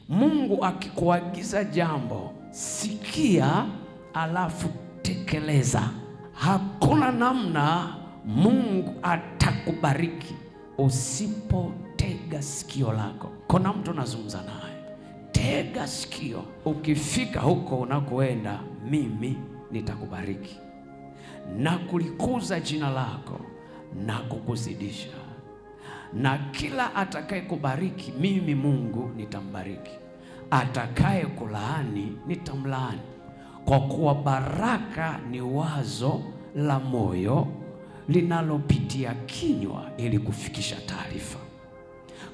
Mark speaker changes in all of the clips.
Speaker 1: Mungu akikuagiza jambo, sikia alafu tekeleza. Hakuna namna Mungu atakubariki usipotega sikio lako. Kuna mtu nazungumza naye, tega sikio. Ukifika huko unakoenda, mimi nitakubariki na kulikuza jina lako na kukuzidisha, na kila atakaye kubariki mimi Mungu nitambariki, atakaye kulaani nitamlaani, kwa kuwa baraka ni wazo la moyo linalopitia kinywa ili kufikisha taarifa.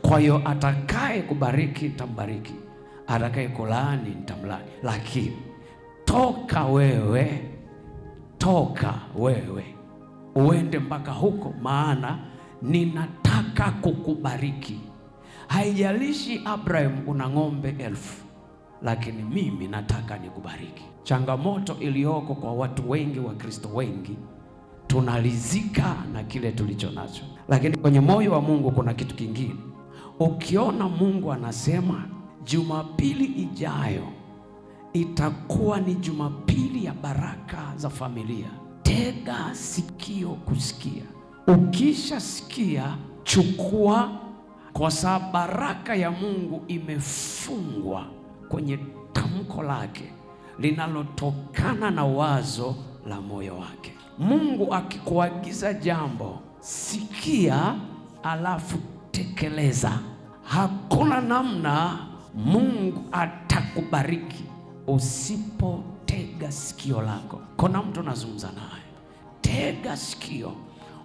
Speaker 1: Kwa hiyo atakaye kubariki nitambariki, atakaye kulaani nitamlaani, lakini toka wewe, toka wewe uende mpaka huko, maana ninataka kukubariki. Haijalishi Abraham una ng'ombe 1000, lakini mimi nataka nikubariki. Changamoto iliyoko kwa watu wengi, Wakristo wengi, tunalizika na kile tulicho nacho, lakini kwenye moyo wa Mungu kuna kitu kingine. Ukiona Mungu anasema Jumapili ijayo itakuwa ni Jumapili ya baraka za familia, tega sikio kusikia. Ukishasikia chukua, kwa sababu baraka ya Mungu imefungwa kwenye tamko lake linalotokana na wazo la moyo wake. Mungu akikuagiza jambo, sikia alafu tekeleza. Hakuna namna Mungu atakubariki usipotega sikio lako. Kuna mtu nazungumza naye, tega sikio.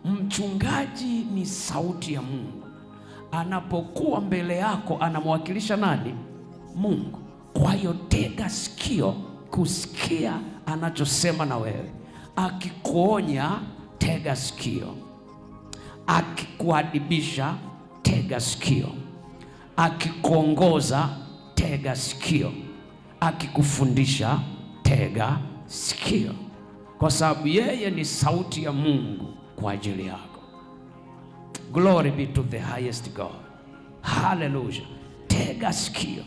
Speaker 1: Mchungaji ni sauti ya Mungu. Anapokuwa mbele yako anamwakilisha nani? Mungu. Kwa hiyo tega sikio kusikia anachosema na wewe. Akikuonya, tega sikio. Akikuadibisha, tega sikio. Akikuongoza, tega sikio. Akikufundisha, tega sikio, kwa sababu yeye ni sauti ya Mungu kwa ajili yako. Glory be to the highest God. Hallelujah. Tega sikio.